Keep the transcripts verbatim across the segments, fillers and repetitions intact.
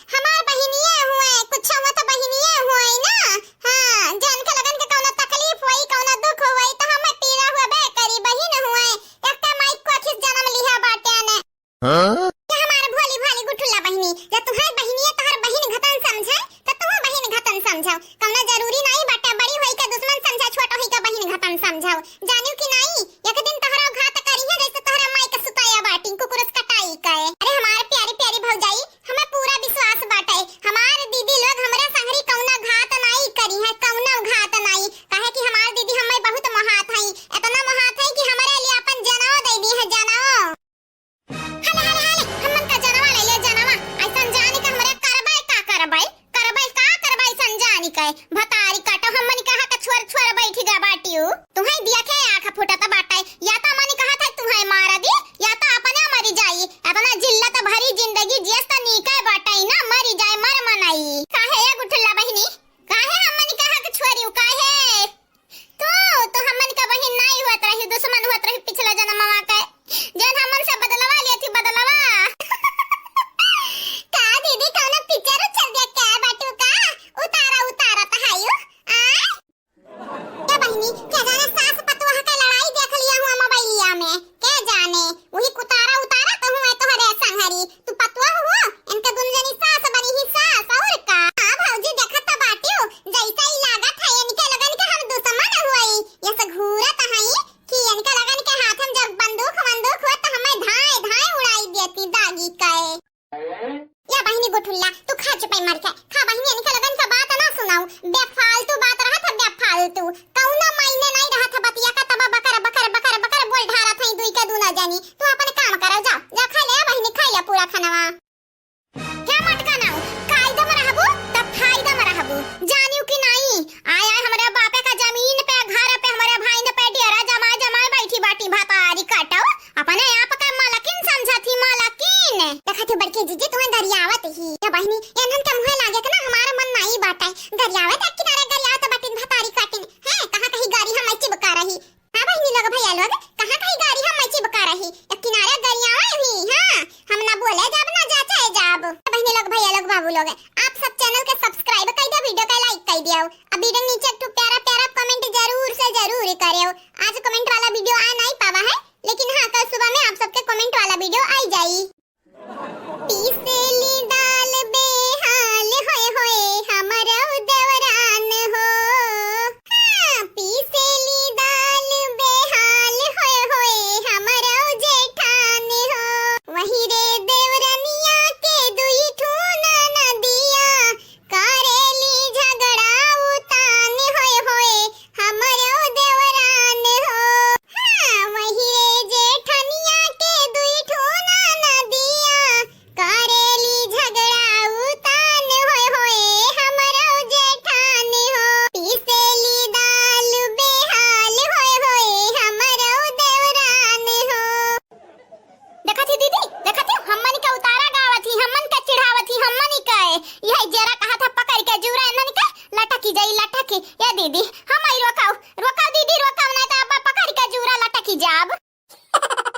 हमार बहिनिये हुए, कुछ हुआ तो बहिनिये हुए ना। हाँ, जे इनके लगन के कौनो तकलीफ होई, कौनो दुख होई, तो हमें पीड़ा हुए बे करी, बहिन हुए। एक तो माई कोखिस जन्म लिहा बाटे ने। हाँ? ये हमार भोली भाली गुठुल्ला बहिनी, जब तुम्हार बहिनिये तोहर बहिन घतन समझे, तो तुहू बहिन घतन समझो। कौनो जरूरी नाई बाटे बड़ी होई के दुश्मन समझा, छोट होई के बहिन घतन समझो। जानियो कि नाई, एक दिन तोहरा घात करिहे जैसे तोहरा माई के सुताया बाटी, कुकुरस कटाई के। अरे हमार प्यारी प्यारी भौजाई, हमें पूरा विश्वास बाटे, हमार दीदी लोग हमरे संगरी कौनो घात नाई करिहे, कौनो घात नाई, काहे कि हमार दीदी हमें बहुत मोहात हई, इतना मोहात हई कि हमरे लिए अपन जनवा दे दी है, जनवा। हले, हले, हले, हमन का जनवा ले ले, जनवा। ऐसन जानी के हमरे करबै का करबै, करबै का करबै, ऐसन जानी के। भतारी काटो, हमन कहा के छोर, छोर बैठी गा बाटियो। तुम्हें दिया के आँख फूटत बाटे, या तो हमन कहा था तुम्हें मार दी, या तो अपने मरी जाई। अपना जिल्लत भरी जिंदगी जियस त नीके बाटे ना, मरी जाए मर मनई। काहे ए गुठुल्ला बहिनी, काहे हमन कहा के छोरियो, काहे? तू तो हमन का बहिन नाई होत रही, दुश्मन होत रही पिछला जन्मवा के। जौन हमन से बदलवा लिया थी, बदलवा। का दीदी, कौनो पिक्चर उच्चर देख के आए बाटू का? उतारा, उतारा त हायू। आय? ए बहिनी, के जाने सास पतोह के लड़ाई देख लिया हुआ मोबाइलिया में। के जाने, वही कुतारा उतारा तो हुए तोहरे संहरी। तू पतोह हो, इनके दुनो जनी सास बनी ही सास, और का? हाँ भौजी, देखत तो बाटियो, जैसे ही लागत है इनके लगन के हम दुश्मन हुई। ये से घूरत हई कि इनके लगन के हाथ में जब बंदूक वंदूक हो तो हमें धाए धाए उड़ाई देती दागी के। या बहिनी गुठुल्ला, तू खा चुपाई मर के। खा बहिनी, इनके लगन का बात ना सुनाऊ। बेफालतू बात रहत है, बेफालतू। कौनो मायने नहीं रहत है बतिया का, तब बकर, बकर, बकर, बकर बोल ढारत है दुई के दूना जानी। तू अपन काम करो, जाओ, जा खा ले बहिनी, खा ले पूरा खानवा। क्या मटका नाऊ, कायदा में रहबू, तब फायदा में रहबू। जानियो कि नहीं, आय, आय, हमरे बापे का जमीन पे, घर पे, हमरे भाईन पे डेरा जमाए, जमाए बैठी बाटी भतारी काटो। अपने आप का मालकिन समझत ही, मालकिन। देखत हो बड़की जीजी, तुम्हें गरियावत ही। या बहिनी, एनन के मुँहे लागे के ना हमारा मन नाई बाटे। गरियावत एक किनारे गरियावत बाटिन भतारी काटिन। हैं, कहाँ कहीं गारी हम चिबका रही। हाँ बहिनी लोग, भैया लोग, कहाँ कहीं गारी हम चिबका रही। एक किनारे गरियावे ही, हाँ, हम ना बोले जाब, ना जाचे जाब। बहिनी लोग, भैया लोग, बाबू लोग, आप सब चैनल के सब्सक्राइब कर दियो, वीडियो के लाइक कर दियो। अब वीडियो नीचे एक ठो प्यारा प्यारा कमेंट जरूर से जरूर करियो। आज कमेंट वाला वीडियो आ नहीं पावा है, लेकिन हाँ, कल सुबह में आप सबके कमेंट वाला वीडियो आई जाई। पीसेली दाल बेहाल होए होए हमरो देवरान हो। हाँ, पीसेली दाल बेहाल होए होए हमरो जेठान हो। वही रे देवरनिया के दुई ठो ननदिया, करेली झगड़ा उतान होए होए हमरो देवरान हो। हाँ, वही रे जेठनिया के दुई ठो ननदिया, करेली झगड़ा उतान होए होए हमरो जेठान हो। पीसेली दाल बेहाल होए होए हमरो देवरान हो। देखत ही दीदी, देखत ही, हमन के उतारा गावत ही, हमन के चिढ़ावत ही, हमन ही के। यही जेरा कहा था पकड़ के जूरा इन्हन के लटकी जाई, लटकी। ए दीदी, हम आई रोकाओ, रोकाओ दीदी, रोकाओ, नहीं तो अब पकड़ के जूरा लटकी जाब।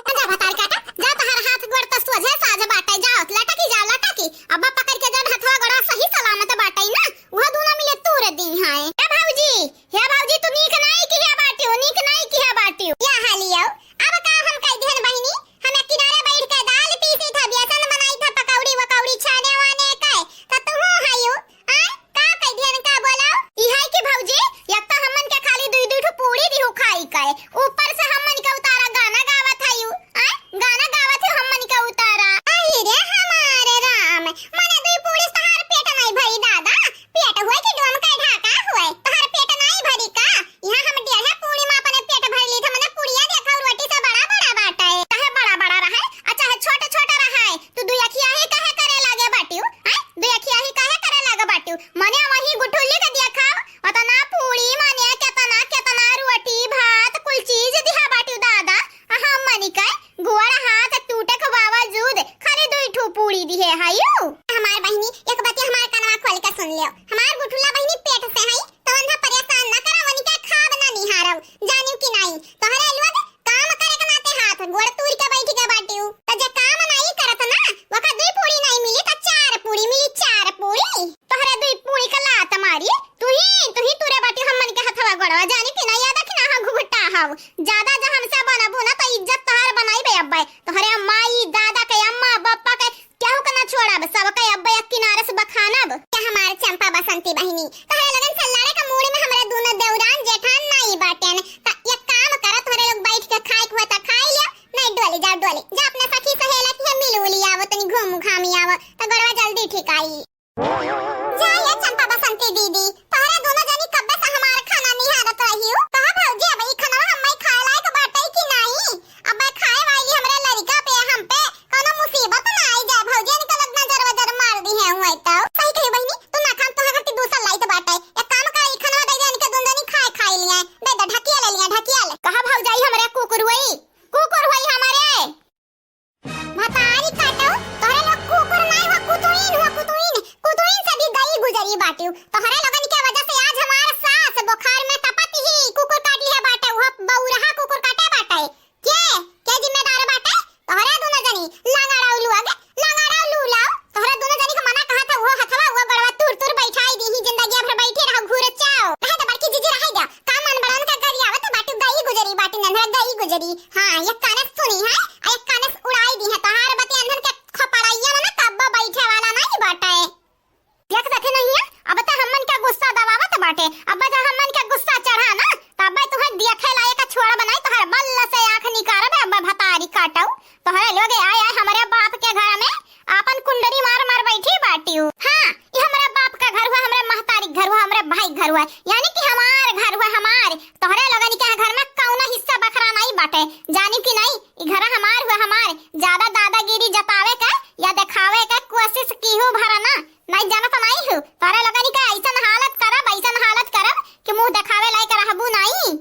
जा भतार काटा, जा तोहर हाथ गोड़ तो सोझे साझ बाटे, जाओ, लटकी जाओ, लटकी। अब पकड़ के जौन हथवा गोड़वा सही सलामत बाटे ना, उहो दूनो मिले तूर दी हैं। ए भौजी, हे भौजी, तू नीक नाई किहा बाटियो, नीक नाई किहा बाटियो। या हालियो, अब का हम कह दिहन बहिनी, हम एक किनारे बैठ के दाल पीसी था, बेसन बनाई था, पकौड़ी वकौड़ी छाने वाने के, त तुहू हयू, आय, का कह दिहन का बोलाओ? ई है कि भौजी, एक तो हमन के खाली दुई दुई ठो पूड़ी दिहू खाई के, ऊपर से हमन के उतारा गाना गावत हयू, आय, गाना गावत हयू हमन के उतारा। अहि रे हमारे राम, मने दुई पूड़ी से तोहार पेट नहीं भरी दादा, पेट हुए कि डोम का ढाका हुए, तोहार पेट नहीं भरी का? यहाँ हम डेढ़े पूड़ी में अपने पेट भर ली था, मने पुड़िया देखा और रोटी से बड़ा बड़ा बाटे। चाहे बड़ा बड़ा रहे, आ चाहे छोट छोट रहे, तू दुई अखिया ही काहे करे लागे बाटियो? हैं? दुई अखिया ही काहे करे लागे बाटियो? मने वही गुठुल्ली के देखा, उतना पूड़ी मने केतना केतना रोटी भात कुल चीज दिहा बाटियो दादा। आ हमनी के गोड़ हाथ टूटे के बावजूद खाली दुई ठो पूड़ी दिहे हयू। हमार बहिनी, एक बतिया हमार कनवा खोल के सुन लियो। हमार गुठुल्ला बहिनी पेट से हई, तो उन्हें परेशान ना करा, उनके खाब ना निहारव, जानियो कि नाई। तोहरे लोग काम करे के नाते हाथ गोड़ तूर के बैठ के बाटियो। तो जे काम नाई करत ना, वका दुई पूड़ी नाई मिली, तो चार पूड़ी मिली, चार। ज्यादा जो हमसे बनबू ना तो इज्जत तोहार बनाइबे अब्बे। तोहरे माई दादा के, अम्मा बप्पा के, केहू के ना छोड़ब, सबके अब्बे एक किनारे से बखानब। क्या हमार चंपा बसंती बहिनी, तोहरे लोगन से लड़े के मूड में हमरे दोनों देवरान जेठान नाई बाटेन। त एक काम कर, तोहरे लोग बैठ के खाए के हुआ त खाई लिया, नहीं डोली जाओ, डोली जा अपने सखी सहेला के मिल उली आवो, तनी घूम घामी आवो, त गोड़वा जल्दी ठीक आई। जा ये चंपा बसंती दीदी, तोहरे दोनों जनी कब्बे से हमार खाना निहारत रही हो। कहा भौजी, अब ई खाना हम खाए लायक बाटे कि नहीं? अब खाए वाली हमरे लड़का पे, हम पे कोनो मुसीबत ना आई जाए। भौजी इनका लोग नजर वजर मार दी है हुए तो। सही कही बहिनी, तू ना खाम, तोहरे खातिर दूसर लाइत बाटे। एक काम कर, ई खाना दे दे इनके दोनों जनी खाए खाई लिए। दे दे, ढकिया ले लिए, ढकिया ले। कहा भौजाई हमरे कुकुर हुई, कुकुर हुई हमारे। भतारी काटो, तोहरे लोग कुकुर नाय हो, कुतुइन हो, कुतुइन। कुतुइन से भी गई गुजरी बाटियो। तोहरे लोगन के वजह से आज हमार सास बुखार में तपत ही कुकुर काट लिया बाटे। वो बौरहा कुकुर काटे बाटे। के, के जिम्मेदार बाटे? तोहरे दोनों जनी। लंगड़ा उल्लू आगे, लंगड़ा उल्लू लाओ। तोहरे दोनों जनी के मना कहा था, वो हथवा, वो गड़वा तुर तुर बैठाई दी ही, जिंदगी भर बैठे रहो, घूर चाओ। रहे तो बड़की जीजी, रहे जा। काम मन बड़न का करी आवत बाटू, गई गुजरी बाटी नन्हर, गई गुजरी। हाँ, एक काने से सुनी है, आ एक काने से उड़ाई दी है। तोहार बतिया नन्हर के खपड़ाइया में ना कब्बो बैठे वाला नहीं बाटे। देख देखे नहीं है, अब तो हमन का गुस्सा दबावत बाटे। अब जब हमन का गुस्सा चढ़ा ना, तब तुहे देखे लायक छोड़ बनाई, तोहर बल्ल से आँख निकारब। अब भतारी काटऊ, तोहरे लोग आए आए हमरे बाप के घर में आपन कुंडली मार मार बैठी बाटियो। हाँ, ई हमरे बाप का घर हुआ, हमरे महतारी घर हुआ, हमरे भाई घर हुआ, यानी कि हमार घर हुआ, हमार। तोहरे लोगन के घर में कौनो हिस्सा बखरा नहीं बाटे, जानी कि नहीं? ई घर हमार हुआ, हमार। ज्यादा दादागिरी जतावे के या देखावे के कोशिश कीहू भरा ना, नहीं जानत नहीं हूँ। तोहरे लोगन के ऐसन हालत करब, ऐसन हालत करब कि मुंह देखावे लायक रहबू नहीं।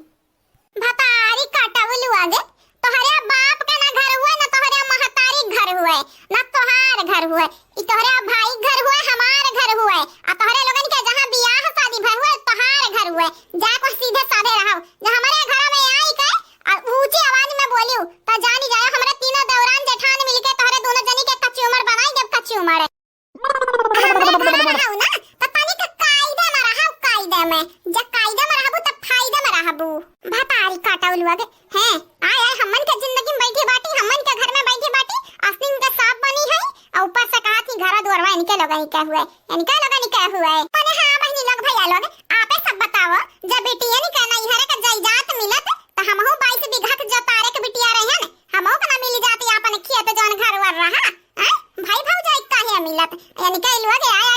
भतारी काटवलू आगे, तोहरे बाप के ना घर हुए, ना तोहरे महतारी घर हुए, ना तोहार घर हुए, ई तोहरे भाई घर हुए, हमार घर हुए। आ तोहरे लोगन के जहाँ बियाह शादी भय हुए, तोहार घर हुए। जा को सीधे साधे रहो, जो हमरे घर में आई के आ ऊंची आवाज में बोलियो, तो जानी जाए हमरे तीनों देवरान जेठान मिलके तोहरे दोनों जनी के कच्ची उमर बनाई, जब कच्ची उमर। हमरे घर में रहू ना, त तनी के कायदे में रहू, कायदे में। जब कायदे में रहबू, तब फायदे में रहबू। भतारी काटवलू आगे। हैं, आय, आय, हमन के जिंदगी में बैठी बाटी, हमन के घर में बैठी बाटी, आस्तीन के सांप बनी है, और ऊपर से कहा थी घर दुआरवा इनके लोगन के हुए, इनके लोगन के हुए। मने हाँ बहिनी लोग, भैया लोग, आपे सब बताओ, जब बिटियन के नैहर के जायदाद मिलत, त हमहू बाईस बीघा के जोतारे के बिटिया रहन, हमहू के ना मिल जाती आपन खेत जौन घर वर रहा। हैं? भाई भौजाई काहे मिलत? यानी कई लोग आए